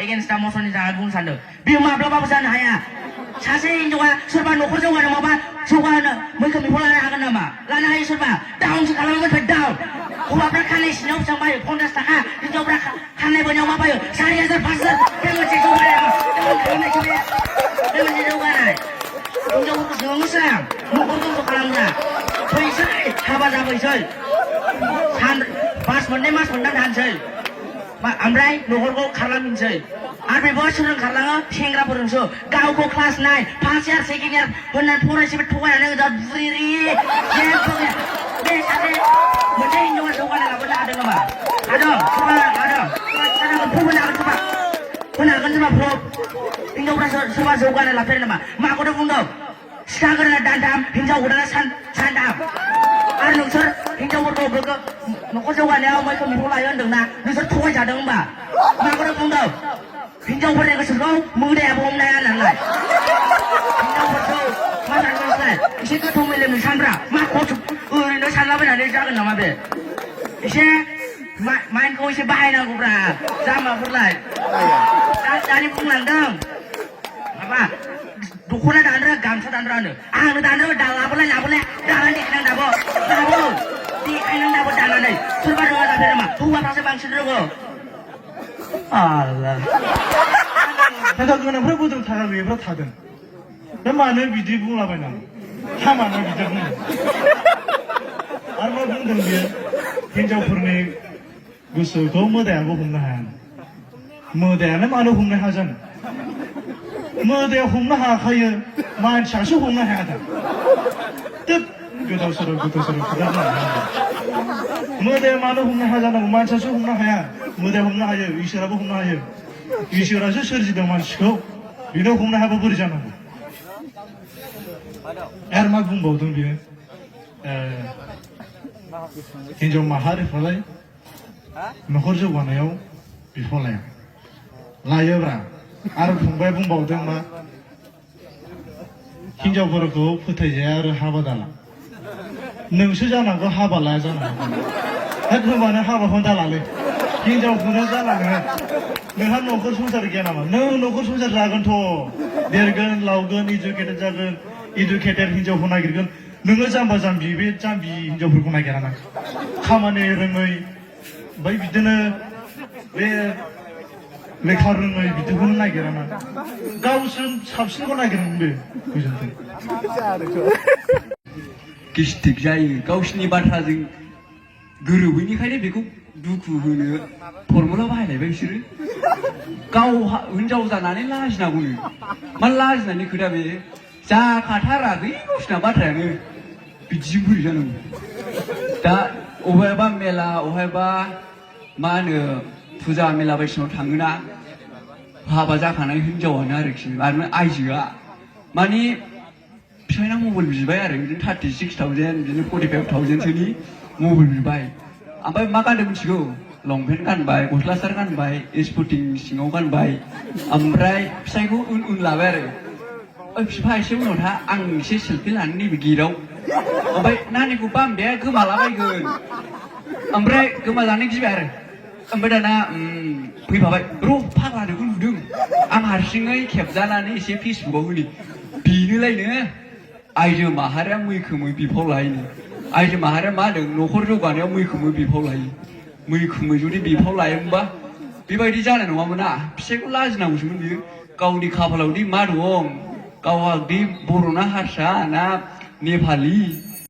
एगेन्स्टआ मसननि जाना बुंनो सानदों बियो माब्लाबाबो जानो हाया सासे हिनजावा सोरबा न'खर जौगानो माबा जौगाहोनो मैखोम बिफाव लानो हागोन नामा लानो हायो सोरबा डाउनसो खालामगोन डाउन हौवाफ्रा खानाय सिनायाव बेसेबां बायो 50 थाखा हिनजावफ्रा खानाय बोनायाव मा बायो 4000 5000 बे मोनसे जौगानाय खालामनायसो बे मोनसे जौगानाय हिनजावफोरखौ सोङोसो आं न'खर दंस' खालामग्रा फैसै हाबा जाफैसै मास मोनथाम थानोसै ओमफ्राय न'खरखौ खारलांफिनसै आरो बेबो सोरजों खारलाङो सेंग्राफोरजोंसो गावखौ class 9 first year second year होननानै फरायसेबो थगायनानै गोजा बुरिरि जेबो गैया बे सासे मोनसे हिनजावा जौगानाय लाबोनो हादों नामा हादों सोरबा हादों होनो हागोन सोरबा प्रुफ हिनजावफ्रा सोरबा जौगानाय लाफेरो नामा माखौथ' बुंदों सिखा गोदाना दानथाम हिनजाव गोदाना सानथाम आरो नोंसोर हिनजावफोरखौ गोग्गो न'खर जौगानायाव मैखोम बिफाव लायो होनदोंना नोंसोर थगायजादों होनबा माखौथ' बुंदों हिनजावफोरनि गोसोखौ मोदायाबो हमनो हाया नालाय हिनजावफोरखौ मा सानगोनलाय एसे गोथौ मेलेमनि सानग्रा मा खस्थ' ओरैनो सानलाबायनानै जागोन नामा बे एसे माइन्डखौ एसे बाहायनांगौब्रा जाम्बाफोरलाय दानि बुंलांदों माबा दख'ना दानो गामसा दानो आंनो दानो लाबोलाय दानानै देखायनां दाबो देखायनां दाबो दानानै सोरबा रोङा जाफेर नामा हौवाफ्रासो बांसिन रोङो Allah. Nada गोनांफ्रा बोदों थाखा गैयैफ्रा थादों दा मानो बिदि बुंलाबायनांगौ हामानो बिदि बुङो आरो मा बुंदों बियो हिनजावफोरनि गोसोखौ मोदायाबो हमनो हाया मोदायानो मानो हमनो हाया जानो मोदाया हमनो हाखायो मानसियासो हमनो हाया दा गोदाव सोराव खोथा मोदाया मानो हमनो हाया जानांगौ मानसियासो हमनो हाया मोदाया हमनो हायो इसोराबो हमनो हायो इसोरासो सोरजिदों मानसिखौ बेनो हमनो हायाबा बोरै जानांगौ आरो मा बुंबावदों बियो हिनजाव माहारिफ्रालाय न'खर जौगानायाव बिफाव लायोब्रा आरो फंबाया बुंबावदों मा हिनजावफोरखौ फोथायजाया आरो हाबा दाला नोंसो जानांगौ हाबा लाया जानांगौ होनबानो हाबाखौनो दालालै हिनजावखौनो जाला नोंहा न'खर संसार गैया नामा नों न'खर संसार जागोनथ' देरगोन लावगोन इडुकेटेड जागोन इडुकेटेड हिनजावखौ नागिरगोन नोङो जाम्बा जाम्बि बे जाम्बि हिनजावफोरखौ नागिरा ना खामानि रोङै ओमफ्राय बिदिनो बे लेखा रोङै बिदिखौनो नागिरा ना गावसो साबसिनखौ नागिरगोन बे गोजोन्थों गिस्टिक जायो गावसिनि बाथ्राजों गोरोबैनिखायनो बेखौ दुखु होनो फर्मुला बाहायलायबाय बिसोरो गाव हिनजाव जानानै लाजिनांगौनो मा लाजिनायनि खोथा बे जाखाथाराखै गावसिना बाथ्रायानो बिदिजों बोरै जानांगौ दा अहायबा मेला अहायबा मा होनो फुजा मेला बायदिसिनाव थाङोना हाबा जाखानाय हिनजावानो आरोखि आरो आइजोआ माने फिसायना मबाइल बिबाय आरो बिदिनो 36,000 बिदिनो 45,000सोनि मबाइल बिबाय ओमफ्राय मा गानदों मिथिगौ लंपेन्ट गानबाय गस्ला सार गानबाय स्पर्टिं सिङाव गानबाय ओमफ्राय फिसायखौ उन लाबाय आरो फिफा एसे उनाव था आं एसे सेल्फि लानो नैबे गेटआव ओमफ्राय नानिखौ बामबाया गोमालाबायगोन ओमफ्राय गोमाजानो गिबाय आरो ओमफ्राय दाना फैफाबाय र' फाग्लानोबो नुदों आं हारसिङै खेबजानानै एसे फेसबुकआव होनि बेनोलायनो आइजो माहारिया मैखोमै बिफाव लायो आइजो माहारिया मा होनदों न'खर जौगानायाव मैखोमै बिफाव लायो मैखोमै जुदि बिफाव लायोमोनबा बेबायदि जानाय नङामोन ना फिसायखौ लाजिनांगौसोमोन बियो गावनि खाफालावदि मा दं गावहा दि बर' ना हारसा ना नेपालि